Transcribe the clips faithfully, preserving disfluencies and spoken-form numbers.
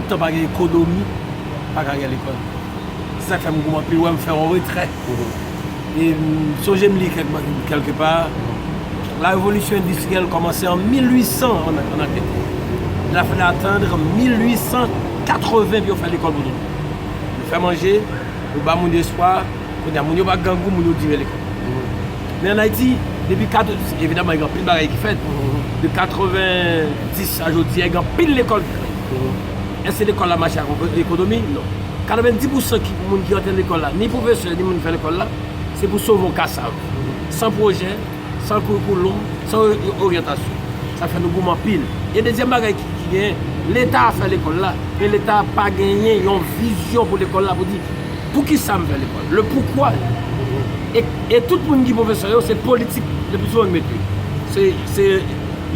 Tan pa gen ekonomi, pa ka gen lekòl. Se sa k fè m goumen anpil, wè m fè yon retrè. E m sonje m li kèk, kèlke pa, la révolution industrielle kòmanse an mil uit san an, an Angletè. Il a fallu attendre mil uit san katreven pou yo fè lekòl pou nou. Nou fè manje, nou ba moun yo espwa, kounye a moun yo pa grangou, moun yo di lekòl. Men ann Ayiti, depi kat, evidaman, gen anpil bagay ki fèt. De katrevenndis a jodi a, gen anpil lekòl ki fèt. Èske lekòl la mache ak ekonomi? Non. Katrevenndis pousan ki, moun ki antre lekòl la, ni pwofesè, ni moun ki fè lekòl la, se pou sove yon kasav. San pwojè, san kourikoulòm, san o-, oryantasyon. Sa fè nou goumen anpil. E dezyèm bagay ki, ki genyen, Leta a fè lekòl la, men Leta a pa genyen yon vizyon pou lekòl la, pou di, poukisa m fè lekòl? Le pourquoi? E, e tout moun ki pwofesè yo, se politik, le pli souvan yo mete. Se, se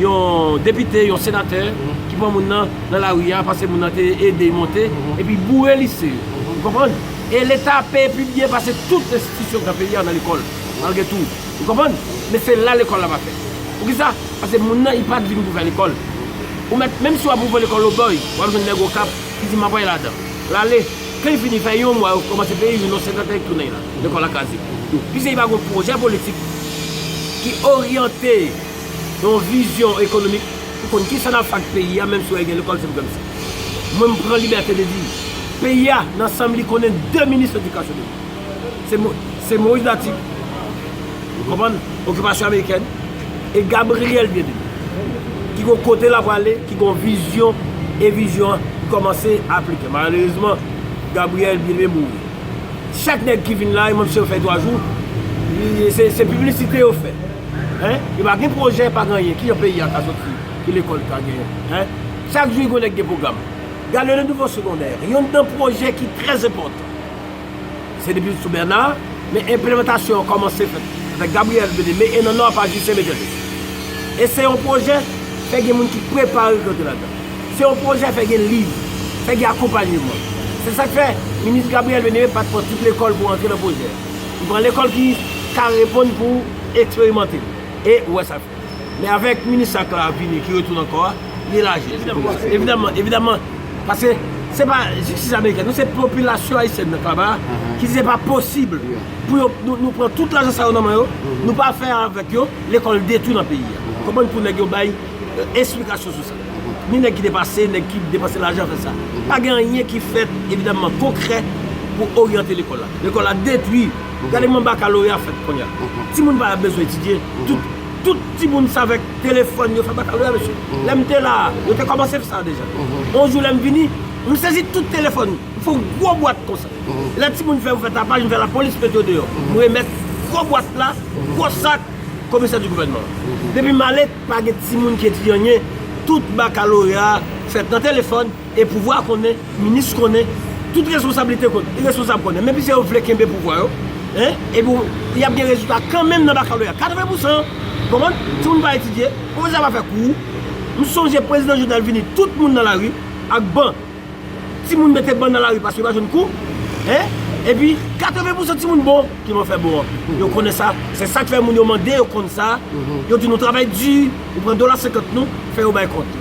yon depite, yon senatè, ki pran moun nan, nan lari a, paske moun nan te ede monte, epi boure lise yo. Ou konprann? E Leta ap peye pi byen pase tout enstitisyon k nan peyi a nan lekòl, malgre tou. Ou konprann? Men se la lekòl la pa fèt. Poukisa? Paske moun nan, li pa t vin pou fè lekòl. Ou mèt, menm si w ap ouvri lekòl Obòy, w ap jwenn nèg Okap ki di, "M ap al ladan." L ale. Kan li fini fè yon mwa, yo kòmanse peye, yo nan senkant èk tounen la. Lekòl la kraze. Piske li pa gen pwojè politik ki oryante yon vizyon ekonomik pou konn kisa n ap fè ak peyi a, menm si w gen lekòl, se pou kòmsi. Mwen, m pran libète de di, peyi a, nan sanm li konnen de minis edikasyon de Se Mo-, se Moïse Daty, ou konprann, okipasyon amerikèn, e Gabriel Bien-Aimé, ki gon kote l ap prale, ki gon vizyon, e vizyon an kòmanse aplike. Malerezman, Gabriel Bien-Aimé mouri. Chak nèg ki vin la, e menm si yo fè twa jou, li, se, se piblisite yo fè. Hein? Yo pa gen pwojè, pa gen anyen. Kijan peyi a ka soti? Ki lekòl ka genyen? Hein? Chak jou, gon nèg gen pwogram. Gade le nivo segondè. Youn nan pwojè ki trè enpòtan. Se depi sou Bernard, men enplimantasyon an kòmanse fèt avèk Gabriel Bien-Aimé e nan Nò a pa jis se Metyède. E se yon pwojè, fè gen moun ki prepare ki antre ladan. Se yon pwojè, fè gen liv, fè gen akonpanyeman. Se sa k fè minis Gabriel Bien-Aimé pa t pran tout lekòl pou antre nan pwojè. Li pran lekòl ki ka reponn pou eksperimante. E ou wè sa fè. Men avèk minis sa k la vini, ki retounen ankò a, li elaji. Evidaman, evidaman, evidaman. Paske se pa jistis amerikèn, non, se popilasyon ayisyèn nan Klaba a ki di se pa posib pou yo, nou, nou pran tout lajan sa yo nan men yo, nou pa fè avèk yo, lekòl detwi nan peyi a. Konprann pou nèg yo bay, euh, esplikasyon sou sa. Ni nèg ki depase, nèg ki depanse lajan fè sa. Pa gen anyen ki fèt, evidaman, konkrè pou oryante lekòl la. Lekòl la detwi. Gade kòman bakaloreya fèt kounye a. Timoun pa bezwen etidye. Tout, tout timoun sa avèk telefòn yo fè bakaloreya, mesye. Lè m te la, yo te kòmanse fè sa deja. On jou lè m vini, m sezi tout telefòn. M fè yon gwo bwat konsa. Lè timoun fè, yo fè tapaj, m fè lapolis mete yo deyò. M remèt gwo bwat la, gwo sak, komisè di gouvènman. Depi m ale, pa gen timoun ki etidye anyen. Tout bakaloreya fèt nan telefòn. E pouvwa konnen, minis konnen, tout responsablite konnen, responsab konnen. Men piske yo vle kenbe pouvwa yo, hein, epi y ap gen rezilta kanmenm nan bakaloreya. Katreven pousan, konprann? Timoun pa etidye, pwofesè pa fè kou. M sonje prezidan Jovenel vini, tout moun nan lari, ak ban. Timoun mete ban nan lari paske yo pa jwenn kou, hein? Epi, katreven pousan timoun bon, ki bon fè bon an. Yo konnen sa, se sa k fè moun yo mande, yo konn sa. Yo di nou travay di, ou pran dola senkant nou, fè yo bay kont.